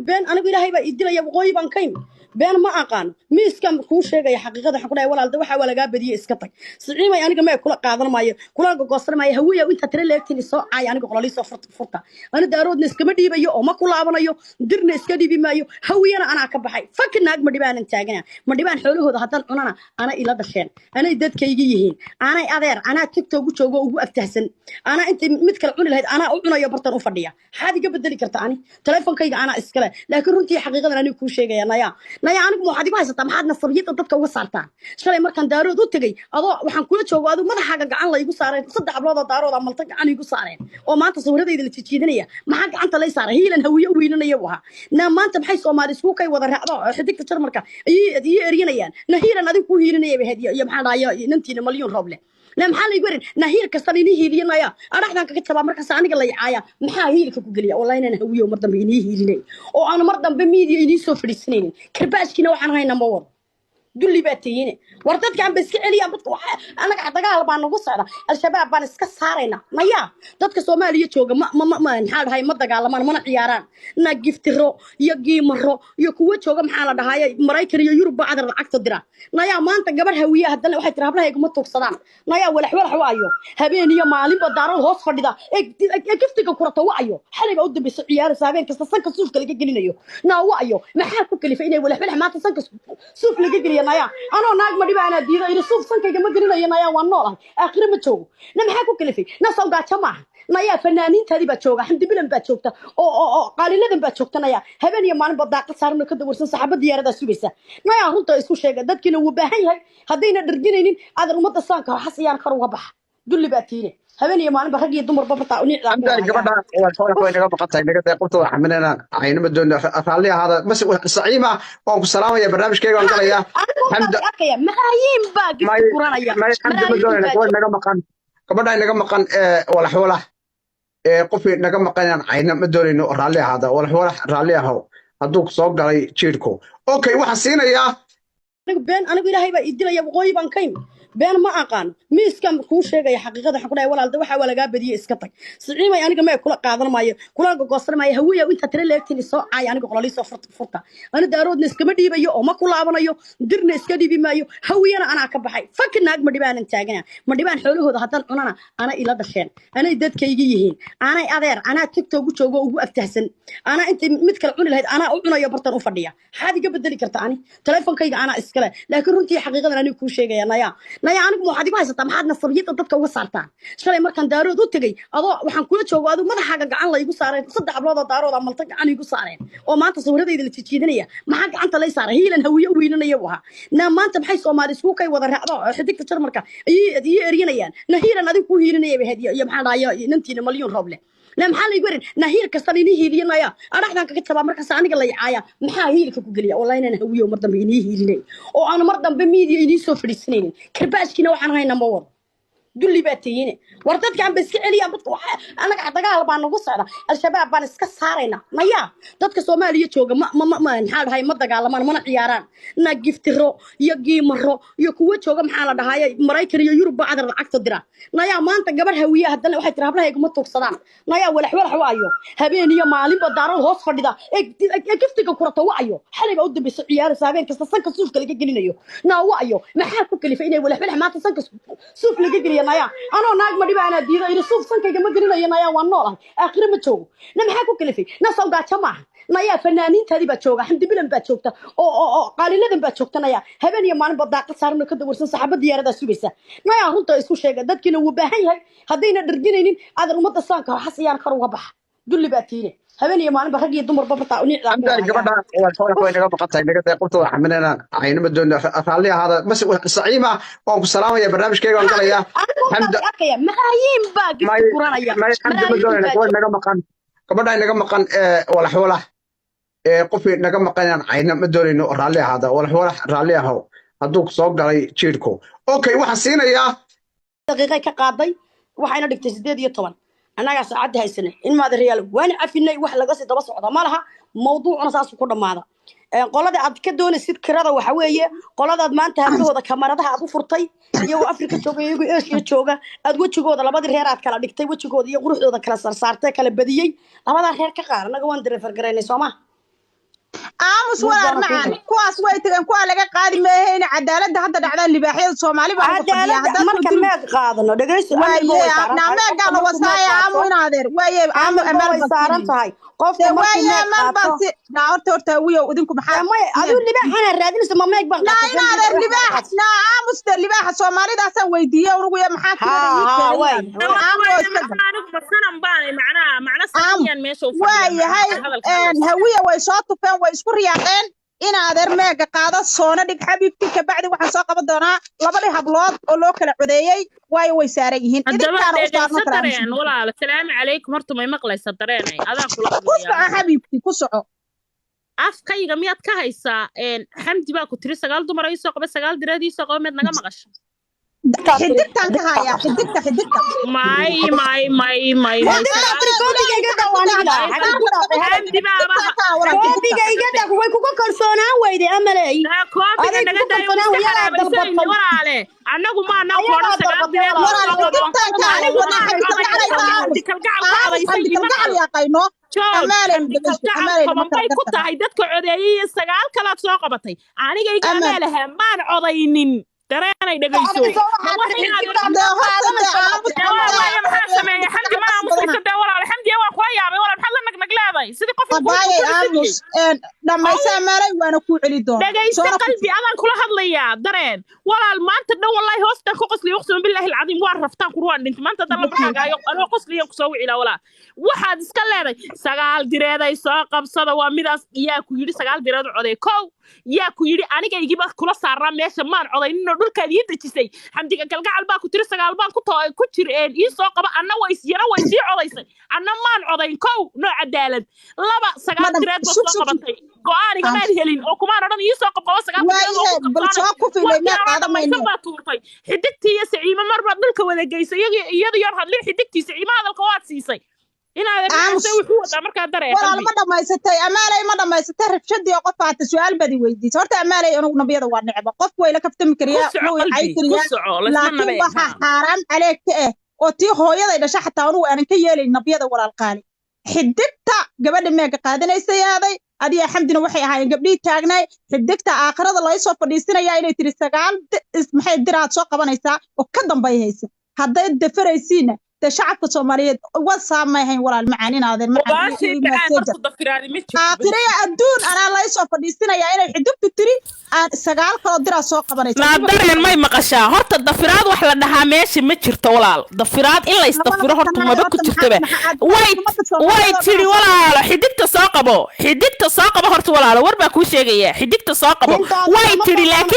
Been anigu Ilaahay baa ii dilaya, waqooyi baan ka imi, been ma aqaano. Miiskan kuu sheegaya xaqiiqada. Waxaan ku dhahay, walaalda, waxaa waa lagaa badiyey, iska tag. Siciimay, aniga mee kula qaadan maayo, kula gogoosan maayo. Hawiya intaa tira leegtiin isoo caaya, aniga qololii soo furta. Ani Daaroodna iskama dhiibayo oo ma ku laabanayo, Dirna iska dhiibi maayo, Hawiyana anaa ka baxay. Faki naag ma dhibaanan taagana, ma dhibaan xoolahooda haddaan cunana ana ila dhasheen, anay dadkayga yihiin, anay adeer, anaa TikTok u joogo ugu aftahsan, anaa intay mid kale cuni lahayd anaa u cunayo bartan u fadhiya. Maxaad iga bedeli karta? Ani teleefonkayga anaa iskale, laakiin runtii xaqiiqadan aniga kuu sheegaya. Naya, naya, anigu ma waxaad igu haysataa? Maxaad nasabiyada dadka uga saartaan? Shalay markaan Daarood u tegey, adoo waxaan kula joogo aduu madaxaaga gacan la igu saaray, saddex hablood oo Daarooda malta gacan igu saareen oo maanta sawiradayda la jijiidanaya. Maxaa gacanta lay saaray? Hiilan Hawiye u hiilinaya buu ahaa. Na maanta maxay Soomaali isku kay wada raacdo oo xidigta Jarmalka ayay iyo eryanayaan? Na hiilan adigu ku hiilinaya bay ahayd iyo maxaa dhahay nantiina Malyuun Rooble. Na maxaa laygu erin? Na hiil kastan inii hiilinaya, adhaxdan kaga jabaa, markaas aniga la yacaaya. Maxaa hiilka ku geliya? Wallahi inaan Hawiyo mar dambe inii hiilinay oo aan mar dambe miidiya inii soo fadhiisanaynin. Karbaashkiina waxaan haynaa ma wado, dulli baa tihiine. War dadkaan ba iska celiyaan dadka. Annaga dagaal baa nagu socda, Al-Shabaab baan iska saaraynaa. Maya, dadka Soomaaliya jooga ma maxaa dhahay, ma dagaalamaan mana ciyaaraan. Na giftiro iyo giimaro iyo kuwa jooga, maxaa la dhahaye, Maraykan iyo Yurub baa cadar lacagta dira. Nayaa, maanta gabadh Hawiye haddana waxay tiri hablahayga ma tuugsadaan. Nayaa, walax walax waayo, habeen iyo maalinba Daarood hoos fadhida ee giftiga kurata waayo, xalay baa u dambaysa ciyaaraysa, habeen kasta sanka suufka laga gelinayo. Naa waayo, maxaa ku kalifay inay walax walax maanta sanka suuf laga geliyo? Naya, anoo naag ma dhibaanaa diido ina suuf sankayga ma gelinayo. Naya, waan noolahay, aakhire ma joogo. Na maxaa ku kalifay? Na sawgaajo maaha. Naya, fanaaniintaadii baa jooga, Xamdi Bilan baa joogta oo Qaaliladan baa joogta. Naya, habeen iyo maalinba daaqad saaran oo ka dawarsan saxaabad diyaaradaa sugaysa. Naya, runta isku sheega, dadkiina wuu baahan yahay. Haddayna dharginaynin adan ummadda saanka xasiyaan kor uga baxa, dulli baa tiine. Habeen iyo maalinba rag iyo dumarba bartaa unicdaa ku Amdaay hayaan. Gabadha waa way naga maqan tahay, naga day qofta waa xaminayna, aynama doon, raalli ahaada. Mas Saciima, waan ku salaamaya, barnaamijkayga waan galayaa. Anigu Xamda arkaya malaayiin baa gifti may guranaya. May, Xamda, ma malaayiin doonayna baa gabadh naga maqan, gabadha naga maqan ee walax walax ee qofkii naga maqan inaan cayna ma doonayno, raalli ahaada. Walax walax, raalli ahow hadduu soo galay jiirku. Okay, waxaan siinayaa Anigu been anigu Ilaahay baa ii dilaya, waqooyi baan ka imi, been ma aqaano. Miiskan kuu sheegaya xaqiiqada. Waxaan ku dhahay, walaalda, waxaa waa lagaa badiyey, iska tag. Siciimay, aniga mee kula qaadan maayo, kula gogoosan maayo. Hawiya intaa tira leegtiin isoo caaya, aniga qololii soo furta. Ani Daaroodna iskama dhiibayo oo ma ku laabanayo, Dirna iska dhiibi maayo, Hawiyana anaa ka baxay. Faki naag ma dhibaanan taagana, ma dhibaan xoolahooda haddaan cunana ana ila dhasheen, anay dadkayga yihiin, anay adeer, anaa TikTok u joogo ugu aftahsan, anaa intay mid kale cuni lahayd anaa u cunayo bartan u fadhiya. Maxaad iga bedeli karta? Ani teleefonkayga anaa iskale, laakiin runtii xaqiiqadan aniga kuu sheegaya. Naya, naya, anigu ma waxaad igu haysataa? Maxaad nasabiyada dadka uga saartaan? Shalay markaan Daarood u tegey, adoo waxaan kula joogo aduu madaxaaga gacan la igu saaray, saddex hablood oo Daarooda malta gacan igu saareen oo maanta sawiradayda la jijiidanaya. Maxaa gacanta lay saaray? Hiilan Hawiye u hiilinaya buu ahaa. Na maanta maxay Soomaali isku kay wada raacdo oo xidigta Jarmalka ayay iyo eryanayaan? Na hiilan adigu ku hiilinaya bay ahayd iyo maxaa dhahay nantiina Malyuun Rooble. Na maxaa laygu erin? Na hiil kastan inii hiilinaya, adhaxdan kaga jabaa, markaas aniga la yacaaya. Maxaa hiilka ku geliya? Wallahi inaan Hawiyo mar dambe inii hiilinay oo aan mar dambe miidiya inii soo fadhiisanaynin. Karbaashkiina waxaan haynaa ma wado, dulli baa tihiine. War dadkaan ba iska celiyaan dadka. Annaga dagaal baa nagu socda, Al-Shabaab baan iska saaraynaa. Maya, dadka Soomaaliya jooga ma maxaa dhahay, ma dagaalamaan mana ciyaaraan. Na giftiro iyo giimaro iyo kuwa jooga, maxaa la dhahaye, Maraykan iyo Yurub baa cadar lacagta dira. Naya, maanta gabadh Hawiye haddana waxay tiri hablahayga ma tuugsadaan. Naya, walax walax waayo, habeen iyo maalinba Daarood hoos fadhida ee giftiga kurata waayo, xalay baa u dambaysa ciyaaraysa, habeen kasta sanka suufka laga gelinayo. Naa waayo, maxaa ku kalifay inay walax walax maanta sanka suuf laga geliyo? Naya, anoo naag ma dhibaanaa diido ina suuf sankayga ma gelinayo. Naya, waan noolahay, aakhire ma joogo. Na maxaa ku kalifay? Na sawgaajo maaha. Naya, fanaaniintaadii baa jooga, Xamdi Bilan baa joogta oo Qaaliladan baa joogta. Naya, habeen iyo maalinba daaqad saaran oo ka dawarsan saxaabad diyaaradaa sugaysa. Naya, runta isku sheega, dadkiina wuu baahan yahay. Haddayna dharginaynin adan ummadda saanka xasiyaan kor uga baxa, dulli baa tiine. Habeen iyo maalinba rag iyo dumarba bartaa unicdaa ku Amdaay hayaan. Gabadha waa naga maqan tahay, naga day qofta waa xaminayna, aynama doon, raalli ahaada. Mas Saciima, waan ku salaamaya, barnaamijkayga waan galayaa. Anigu Xamda arkaya malaayiin baa gifti may guranaya. May, Xamda, ma malaayiin doonayna baa gabadh naga maqan, gabadha naga maqan ee walax walax ee qofkii naga maqan inaan cayna ma doonayno, raalli ahaada. Walax walax, raalli ahow hadduu soo galay jiirku. Okay, waxaan siinayaa daqiiqay ka qaaday, waxayna dhigtay 18. Annagaa saacadda haysanay in maadareyaal waana cafinay, wax laga sii daba socda ma laha, mawduucuna saasuu ku dhammaada. Qolada aad ka doonaysid kirada waxa weeye qoladaad maanta hablahooda kamaradaha aad u furtay, iyagoo Afrika jooga, iyagoo Asia jooga, aad wejigooda labadii reer aad kala dhigtay, wejigooda iyo quruxdooda kala sarsaartay, kala badiyey, labadaa reer ka qaar. Annaga waan direfer garaynay, soo ma? Aamus Mid walaal baan kuu macaan, kuwaas way tageen, kuwaa laga qaadi meehayna. Cadaaladda hadda dhacdaa, libaaxyada Soomaali baa ugu fadhiya. Cadaaladda Haddaad marka soo meeg qaadano, dhegeyso, amalba waaye way saaran tahay. Qofka naameegaana markuu meeg wasaaya aamu qaato, inaadeer waaye aamu amalba amaal way baan saaran siinayna tahay. Qofka dee markuu waaye meeg amaal baan qaato si naa horta wiyow idinku maxaa maya aduu libaaxana raadinayso, ma meeg baan naa qaatay? Inaadeer libaax naa aamuste, libaaxa Soomaalidaasaan weydiiyey unugu ya maxaa kirada ii haa haa keenay way inaadeer aamu oo iska gal Anigu masanan baanay macnaha macna aamu sanamiyaan meesha u fadhiya waayahay macnaha hadalka hadlaysa. Hawiya way soo tufeen, way isku riyaaqeen. Inaadeer meega qaado, soona dhig xabiibti. Kabacdi waxaan soo qaban doonaa labadii hablood oo loo kala codeeyey, waayo way saaran yihiin. Haddaba Idinkaana u saarno dhegayso kala Dareen. aamusin. Walaala, salaamu calaykum. Horta may maqlaysa Dareenay? Adaa kula Ku hadlayaa. soco xabiibti, ku soco. Afkayga miyaad ka haysaa? Xamdi baa ku tiri sagaal dumar ii soo qaba, sagaal direed ii soo qaba, miyaad naga maqasha? Xidigtaan ka hayaa, xidigta, xidigta. May, may, may, may, may. Xidigta tiri koobiga iga daa, waa aniga xagee ku dhaafay hadal? Xamdi baaba Koobiga iga daa, way kuga kalsoonaan weyday amaley. Koobiga Aday naga kugu daayo. kalsoonaan Iska wayadaa xaraabaysanayni dalbatay. Walaale, annagu maanaa ku Ayadaa odhan sagaal dalbatay direed walaal. noo soo qabo. Walaal xidigtaan ka haya Anigu wadnaa maan xamdi codayn kalgacal xamdi kalgacal ka aamus codaysay xamdi ima kalgacal qabo yaaqayno joog amaalay xamdi dhegeyso kalgacal amaalay lama toban kala bay ku gartana tahay dadka codeeyey iyo sagaal kalaad soo qabatay. Aniga iga amaal amaalaha maan codaynin. Dareenay, dhegayso. Adiga soo Ma waxaa wax tiri inaad xidigtaan dee baan horta dee qaadanaysa. Aamus Dee waa xamdi waaye, maxaa sameeyey Xamdi? Ma aamusayso dee walaale. Xamdiya waa kula yaabay walaal, maxaad la nagnag leedahay sidii qof intuu abaayay ku aamus sidiyey. Dhammaysa amaalay, waana kuu celi doonaa. Dhegayso soona ku qalbi, adaan kula hadlayaa Dareen. Walaal, maanta dhan wallahi hoostaan ku qosliya, uqsima billaahi alcadiim, waan raftaan kur, waan dhintay maanta dan lama anoo qosliyan kusoo wicilaa. Walaal, waxaad iska leedahay sagaal direeday soo qabsada, waa midaas. Yaa ku yidhi sagaal direed u coday? Kow, yaa ku yidhi? Aniga igiba kula saaraa meesha, maan codayninoo dhulkaad ii dejisay. Xamdiga kalgacal baa ku tiri sagaal baan ku too ku jir ii soo qaba, anna way yara way sii codaysay, anna maan codayn. Kow, noo cadaalad. Laba, sagaal Madam direed baad sug soo sug sug qabatay, go-aaniga aamus maad helin oo kumaan odhan ii soo qabqabo sagaal direed oo waayahe ku bal qabsoonay. soo ku filay Warkii mee anoo qaada dhammaysan mayne baa tuurtay xidigtii iyo Saciime. Mar baad dhulka wada geysay iyadu yar hadlin xidigtii Saciime hadalka waad siisay inaad aamus maxaase wuxuu wadaa markaa Dareen walaal qalbi ma dhammaysatay amaalay? Ma dhammaysatay rabshadii oo qof aata su-aal baad i weydiisay. Horta amaalay, anugu nabiyada waa necba, qof wayla kaftami Ku kariyaa, soco wuu i cay qalbi, ku kariyaa, soco, laysma laakiin nabee waxaa xaaraan caleeg ka ah oo tii hooyaday dhasha xataa anugu aanan ka yeelayn nabiyada. Walaal qaali, xidigta gabadha meega qaadanaysa yaaday adiya Xamdina waxay ahaayeen gabdhihii taagnay. Xidigta aakhirada laga soo fadhiisinayaa inay tiri sagaal maxay diraad soo qabanaysaa oo ka dambay haysa hadday dafaraysiina dee shacabka Soomaaliyeed wasaa may hayn. Walaal macaan, inaadeen macaan Wabaashii ii macaan messenger horta dafiraadi ma jirto bas. Aakhiraya adduun anaa laga soo fadhiisinayaa inay xidigtu tiri aan sagaal kaloo diraa soo qabanaysa. Naa Dareen, may maqashaa? Horta dafiraad wax la dhahaa meesha ma jirto walaal. Dafiraad in la isdafiro horta maba ku jirtaba. Way way tiri walaalo, xidigta soo qabo, xidigta soo qabo. Horta walaalo, war baa kuu sheegaya, xidigta soo qabo Intaas way lama tiri qabano. Laakiin